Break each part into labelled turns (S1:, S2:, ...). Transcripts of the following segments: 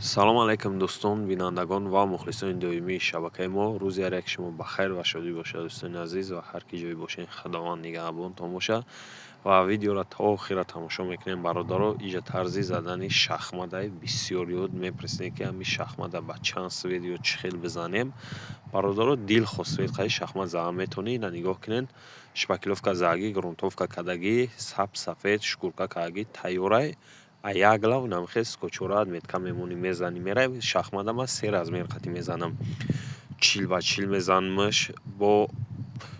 S1: Салом алайкум, дӯстон, бинандагон ва мухлисони доимии шабакаи мо. Рӯзи ҳар яки шумо ба хайр ва шодӣ бошад, дӯстони азиз, ва ҳар ки ҷое бошед, Худованд нигаҳбонтон бошад. Ва видеоро то охира тамошо мекунем, бародаро. Иҷа тарзи задани шахмадай. Бисёр ёд мепурсем, ки ҳами шахмада ба чанд свет ё чӣ хел бизанем. Бародаро, дилхоҳ свет қаи шахмат зада метавонӣ. Ина нигоҳ кунед: шпаклёвка задагӣ, грунтовка кардагӣ, сабз, сафед, шкурка кардагӣ, тайёрай. А як лав намхел скотчора отметка мемонӣ, мезанӣ, меравӣ. Шахмада ман се размер қати мезанам: 40 ба 40 мезанамш, бо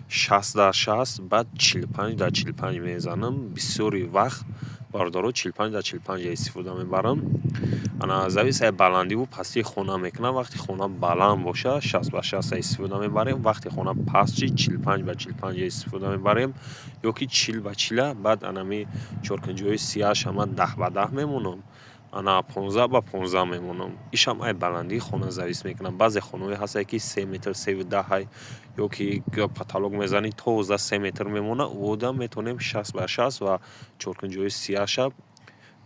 S1: 60 дар 60, баъд 45 дар 45 мезанам. Бисёри вақт, бародаро, 45 дар 45 истифода мебарам. Ана зависит аз баландиву пастии хона мекунам. Вақте хона баланд боша, 60 ба 60 истифода мебарем, вақте хона паст шид, 45 ба 45 истифода мебарем ё ки 40 ба 40. Баъд анами чоркунҷои сияш ама 10 ба 10 мемонам, ана 15 ба 15 мемонам. Ишам ай баландии хона зависит мекунам. Баъзе хонаҳое ҳастанд, ки 3 метр, севу даҳай, ё ки потолок мезанӣ, тоза 3 метр мемонад. Ода метавонем 60 ба 60 ва чоркунҷои сияша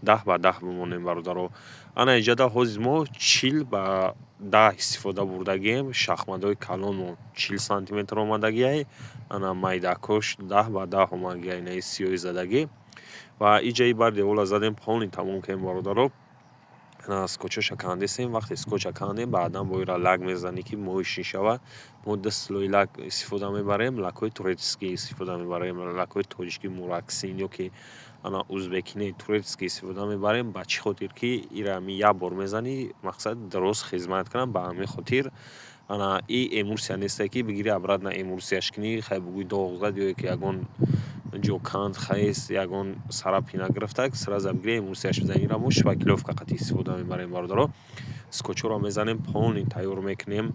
S1: 10 ба 10 бимонем, бародаро. Ана иҷода ҳозир мо 40 ба 10 истифода бурдагием. Шахматҳои калонмо 40 сантиметр омадагиай, ана майдакош 10 ба 10 омадагиай, инаи сиёҳи задагӣ. Ва иҷаи бар девола задем, полный тамом кардем, бародаро. Скотчоша кандесем. Вақте скотча кандем, баъдан бо ира лак мезанӣ, ки моющий шавад. Мо ду слой лак истифода мебарем, лакҳои турецкий истифода мебарем. Лакҳои тоҷикӣ мураксин ё ки ана узбекинаи турецкий истифода мебарем. Ба чӣ хотир? Ки ира ами як бор мезанӣ, мақсад дуруст хизмат кунад. Ба ҳамин хотир ана и эмульсия несте, ки бигирӣ, обратно эмульсияш кунӣ, хай бугӯй, доғ зад ё ки ягон ҷо канд хест, ягон царапина гирифтак, сразу бигирӣ, эмульсияш бизанӣ. Ира мо шпаклёвка қати истифода мебарем, бародаро. Скотчҳоро мезанем, полный тайёр мекунем.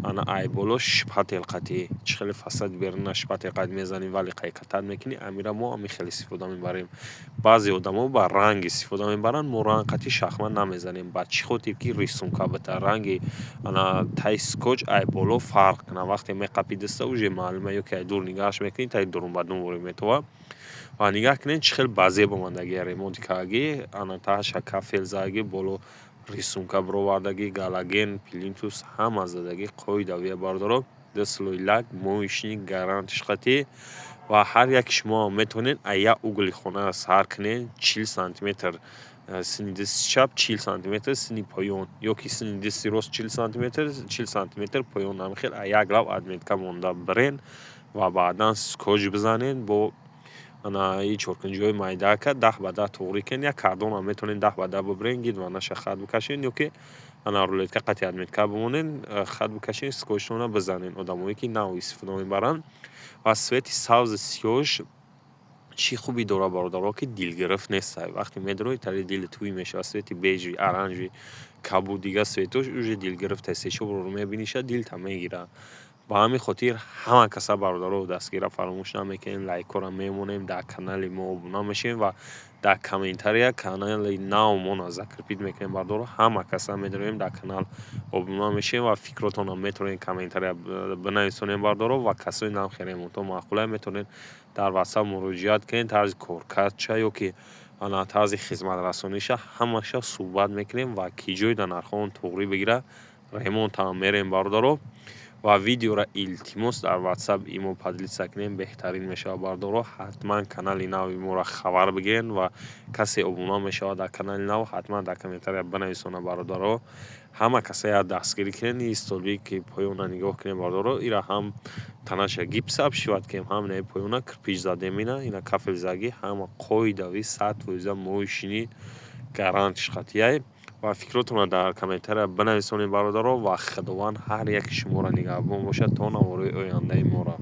S1: Ана ай боло шпатель қати, чӣ хеле фасади беруна шпатель қати мезанем, вали қайкатар мекунӣ, амира мо ҳамин хел истифода мебарем. Баъзе одамо ба ранг истифода мебаранд, мо ранг қати шахмат намезанем. Ба чӣ хотир? Ки рисунка бита, ранги ана таи скотч ай боло фарқ кунад. Вақте меқапӣ даста, уже маълума, ё ки ай дур нигаҳаш мекунӣ, таи дурумбадум ворид метова. Ва нигаҳ кунед, чӣ хел базеб омадагӣ, ремонт кардагӣ. Ана таҳаша кафел задагӣ, боло рисунка бировардагӣ, галоген, плинтус ҳама задагӣ, қоидавия, бародаро. Ду слой лак, моечный, гарантиш қатӣ. Ва ҳар яки шумо метавонед аз як угли хона сар кунед: 40 сантиметр сини дасти чап, 40 сантиметр сини поён, ё ки сини дасти рост 40 сантиметр, 40 сантиметр поён. Ҳамин хел аз як лав отметка монда бирен ва баъдан скотч бизанед. Бо ана и чоркунҷиҳои майдаака 10 ба 10 туғрӣ кунед. Як кардонам метавонед 10 ба 10 бибирен, гидванаша хат бикашед, ё ки ана рулетка қати отметка бимонед, хат бикашед, скотчтона бизанед. Одамое ки нав истифода мебаранд. Ва цвети сабзи сиёҳш чӣ хубӣ дорад, бародаро? Ки дилгирифт нестай. Вақте медарои, тари дили тӯй мешавад. Цвети бежевый, оранжевый, кабуд, дигар цветош уже дилгирифта, се-чор бор мебиниша, дилта мегирад. Ба ҳамин хотир ҳама каса, бародаро, дастгира фаромӯш намекунем, лайкҳоро мемонем, дар канали мо обуна мешавем ва дар комментария канали навмона закрепить мекунем. Бародаро, ҳама каса медароем, дар канал обуна мешавем ва фикротонам метавонед комментария бинависонем, бародаро. Ва касои навхе ремонтҳо маъқулае, метавонед дар ватсап муроҷиат кунед. Тарзи коркардша ё ки ана тарзи хизматрасониша, ҳамаша суҳбат мекунем ва ки ҷой дар нархҳоон туғрӣ бигирад, ремонтам мерем, бародаро. Ва видеоро, илтимос, дар ватсап имо поделиться кунем, беҳтарин мешавад, бародаро. Ҳатман канали нави моро хабар бигирен ва касе обуна мешавад дар канали нав, ҳатман дар комментария бинависонад. Бародаро, ҳама каса як дастгирӣ кунед. И столбе ки поёна нигоҳ кунем, бародаро, ира ҳам танаша гипс обшивать кунем, ҳам инаи поёна кирпич задем, ина кафел задагӣ, ҳама қоидави, 100% моечный, гарантиш қатъияй. Ва фикротонро дар комментария бинависонед, бародаро. Ва Худованд ҳар яки шуморо нигаҳбон бошад то навораи ояндаи моро.